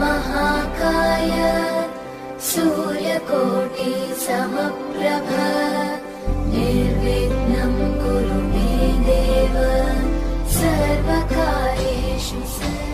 महाकाय सूर्यकोटि समप्रभ निर्विघ्नं कुरु मे देव सर्वकार्येषु सर्वदा।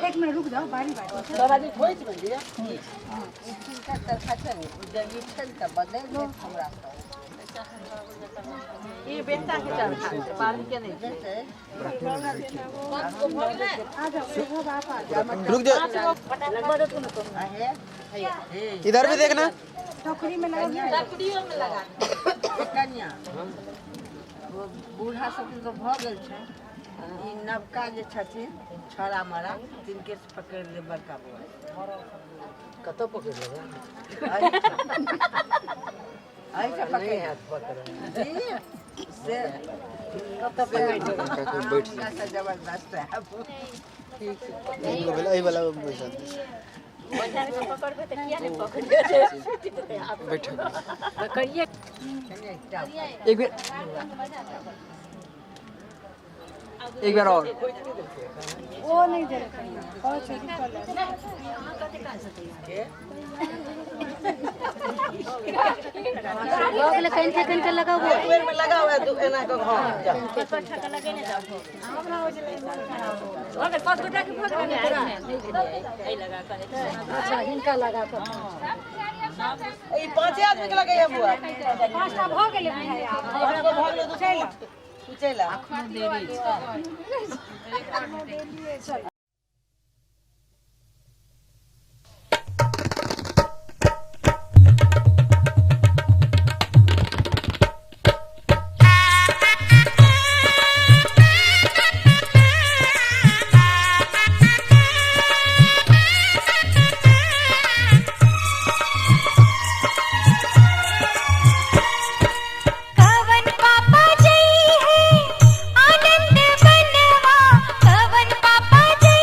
एक मिनट रुक जाओ, बारी बारी। रुक जा, इधर भी देखना। टोकरी में लगा। कन्या बूढ़ा सबके तऽ भऽ गेल छै, ई नवका जे छथिन छौड़ा मरा तिनके से पकड़ि ले बड़का बौआ। कतऽ पकड़ि लेबै? एहिठाम पकड़ि नहि हैत पकड़ल। जी से कतऽ पकड़ि लेबै? बैठ हुनका से जबरदस्त है। एहि वाला बैसा दे। बैठो। एक बेर, एक बेर और। वो नहीं दे रहे। पाँचे आदमी के लगे है बुआ। पाँचटा भऽ गेलै बुझाइया। पाँच गो भऽ गेलै, दू तू चलि आ। कवन पापा जई है आनंद बनवा, कवन पापा जई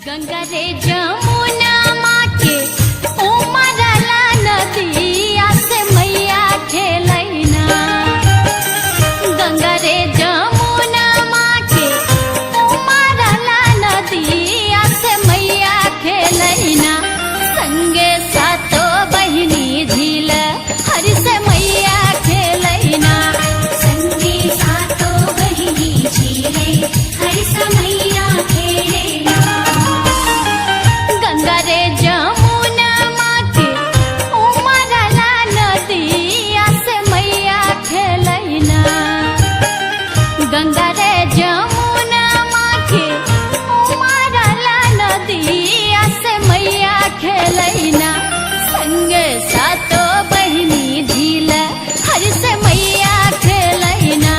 गंगा रे जमुना माँ के उमरला नदिया से मैया खेलैना। गंगा रे जमुना माँ के उमरला नदिया से मैया खेलैना। संगे सातो बहिनी झील हरि से मैया खेलैना। संगे सातो बहिनी झीले हरि समैया खेलेना। गंगा रे जमुना माँ के उमरला नदिया से मैया खेलैना। गंगा रे जमुना माँ के उमरला नदिया से मैया खेलैना। संगे सातो बहिनी झील हरि से मैया खेलैना।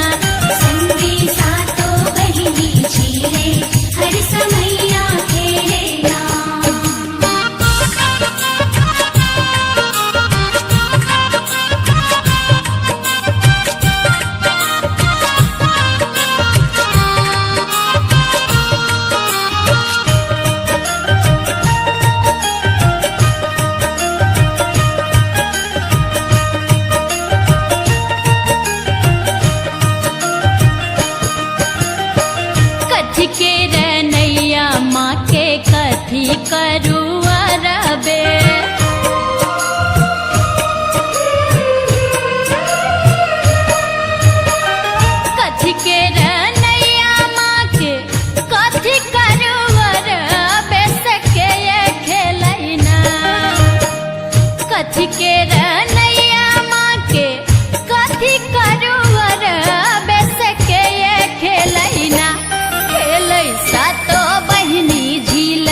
संगे सातो बहिनी झीले हरि समैया खेलेना। कथी के रनैया माँ के कथी करू अरबे। कथी के रनैया माँ के कथी करू अरबे सके ये खेलैना। कथी के रनैया माँ के कथी करू अरबे सके ये खेलैना। खेलै सातो बहिनी झील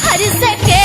हर सके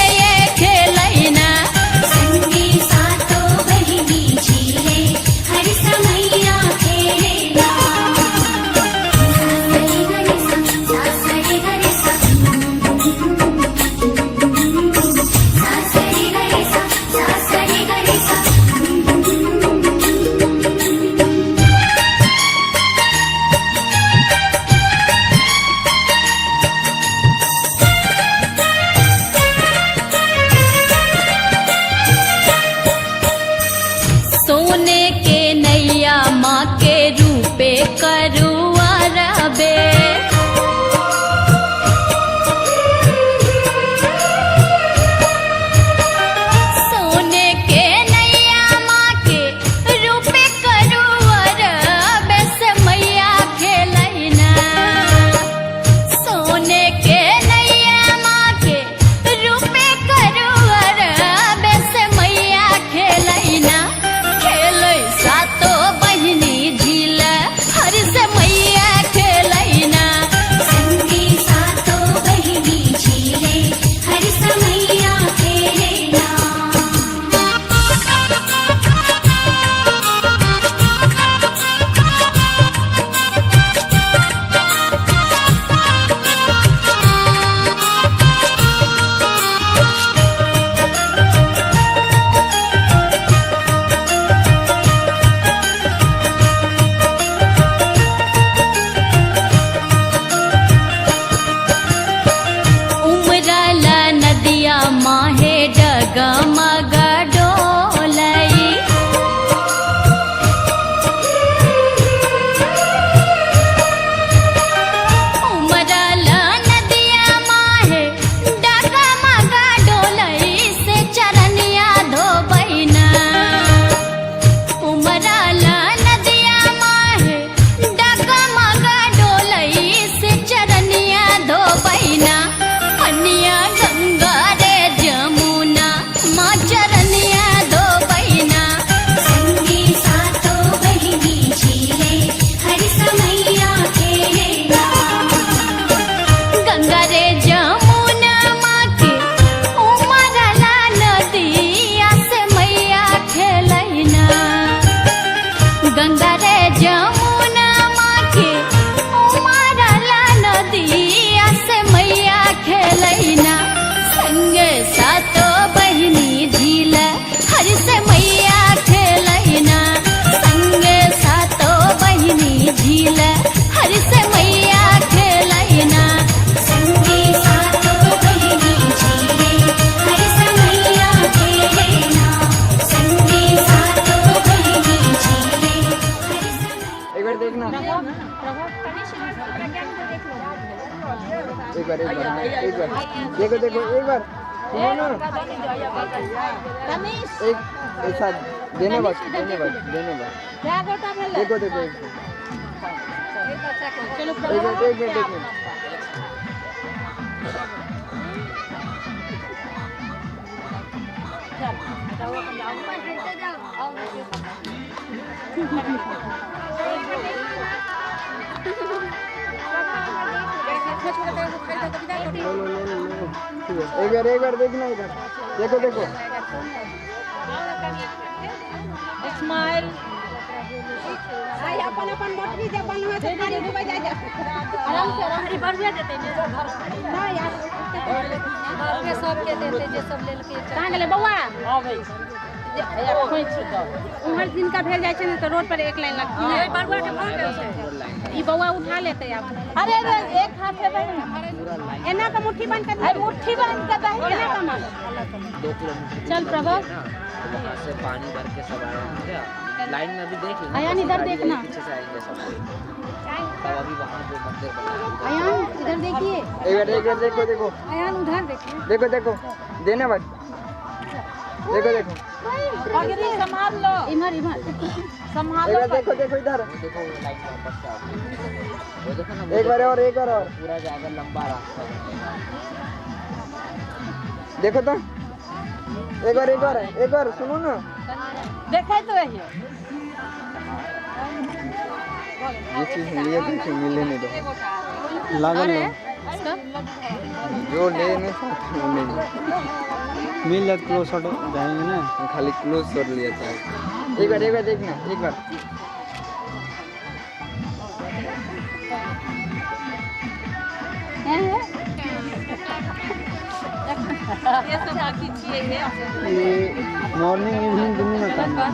बार देखो देखो, एक बार सुनो ना, एक ऐसा देने बस, देने बस, देने बस। देखो देखो, एक मिनट, एक मिनट, एक मिनट। लो लो लो लो, ठीक है। एक बार देखना इधर, देखो देखो। स्माइल। अपन अपन मोटरी जे बनवे से खाली डूबे जाय जा। आराम से आराम से बढ़िया देते जे घर ना यार, घर के सब के देते जे सब लेलके। कहां गेलै बौआ? आबै उम्हर जिनका भेल जाइ छै ने तऽ रोड पर एक लाइन लगती है। बरुआ के भऽ गेल छै, ई बौआ उठा लेतै आब। अरे अरे एक हाथ से बहिन एना के मुट्ठी बांध के, मुट्ठी बांध के दही एना के मार। 2 किलोमीटर चल प्रभु, वहाँ से पानी भर के सब आए होंगे लाइन में, अभी देख लेना। अयान इधर देखना, पीछे से आएंगे सब। तब अभी वहाँ जो मंदिर बना है। अयान इधर देखिए, एक बार देखो देखो। अयान उधर देखिए, देखो देखो, देने बस, देखो देखो। पगड़ी संभाल लो, इधर इधर संभालो। एक बार देखो देखो इधर देखो, लाइन वापस से आ गई। वो देखो ना, एक बार और, एक बार और, पूरा जाएगा लंबा रास्ता बनेगा। देखो तो एक बार, एक बार, एक बार सुनो ना, देखै तो रहियो। ये चीज लिए थे, मिले नहीं दो लागल जो लेने साथ में मिल जाए, क्लोज शॉट जाएंगे ना, खाली क्लोज शॉट लिया था। एक बार देखना, एक बार। ये मॉर्निंग इवनिंग दोनों में काम है।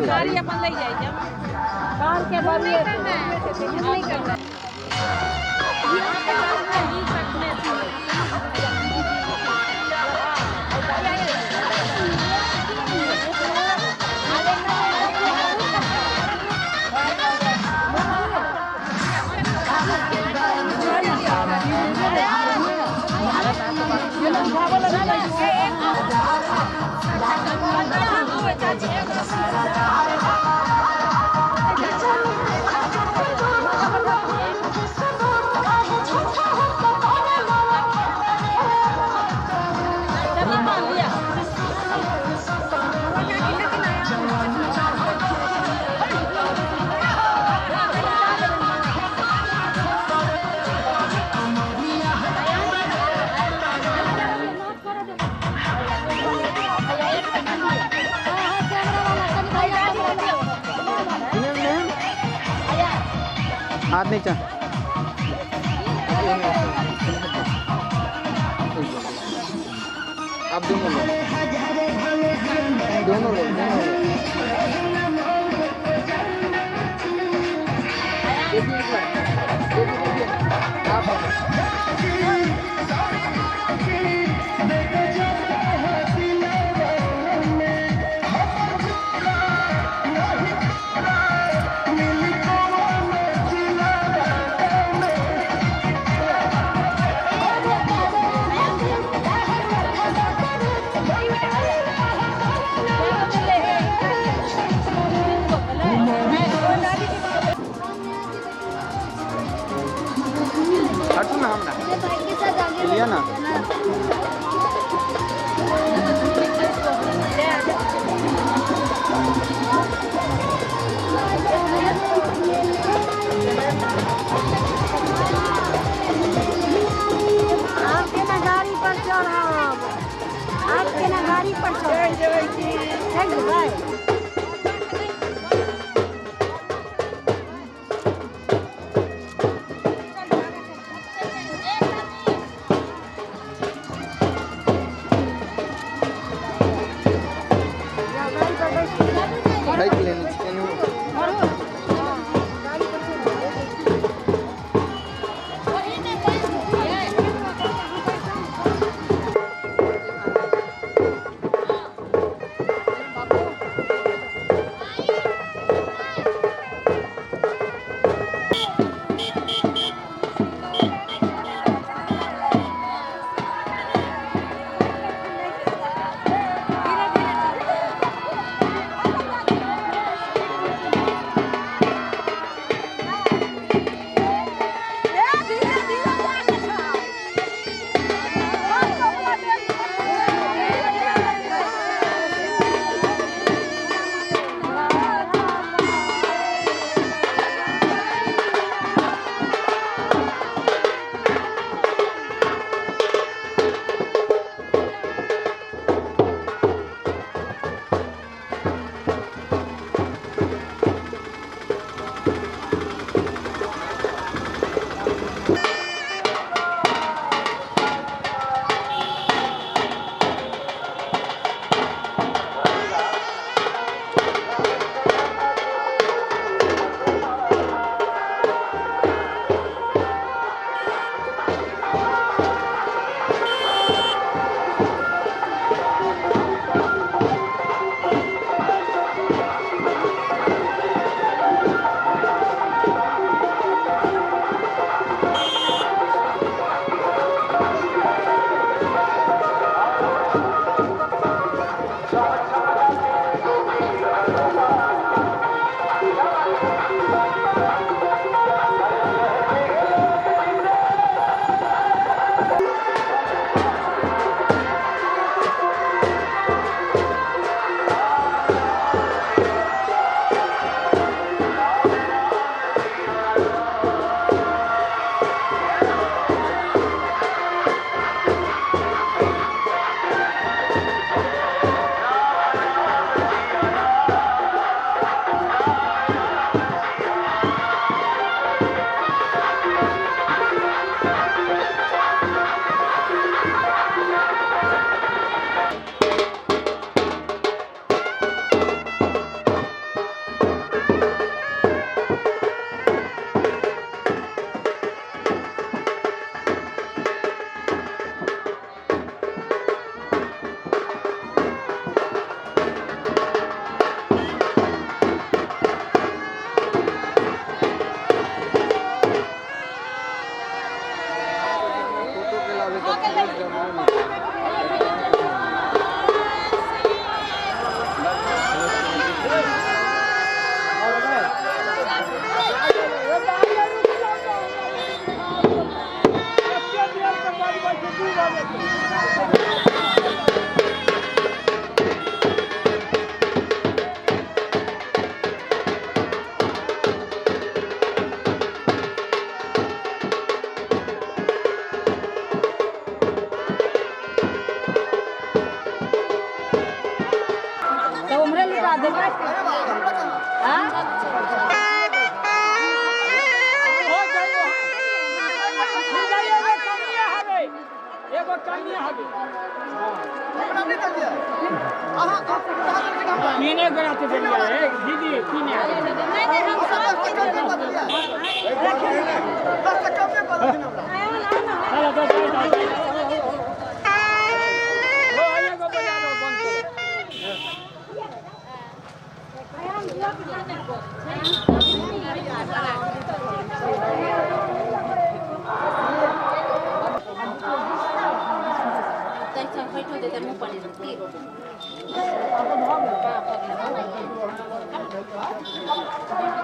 गाड़ी अपन ले जाए जब कार के बरुए नहीं करना। हाथ नीचा। आप दोनों लोग, दोनों लोग, दोनों लोग। देखिए एक बार, देखिए देखिए आप। हटू ना, हम ना लिया ना। आपके ना गाड़ी पर चढ़ब, आपके ना गाड़ी पर चढ़ जेबै। मुँह पर।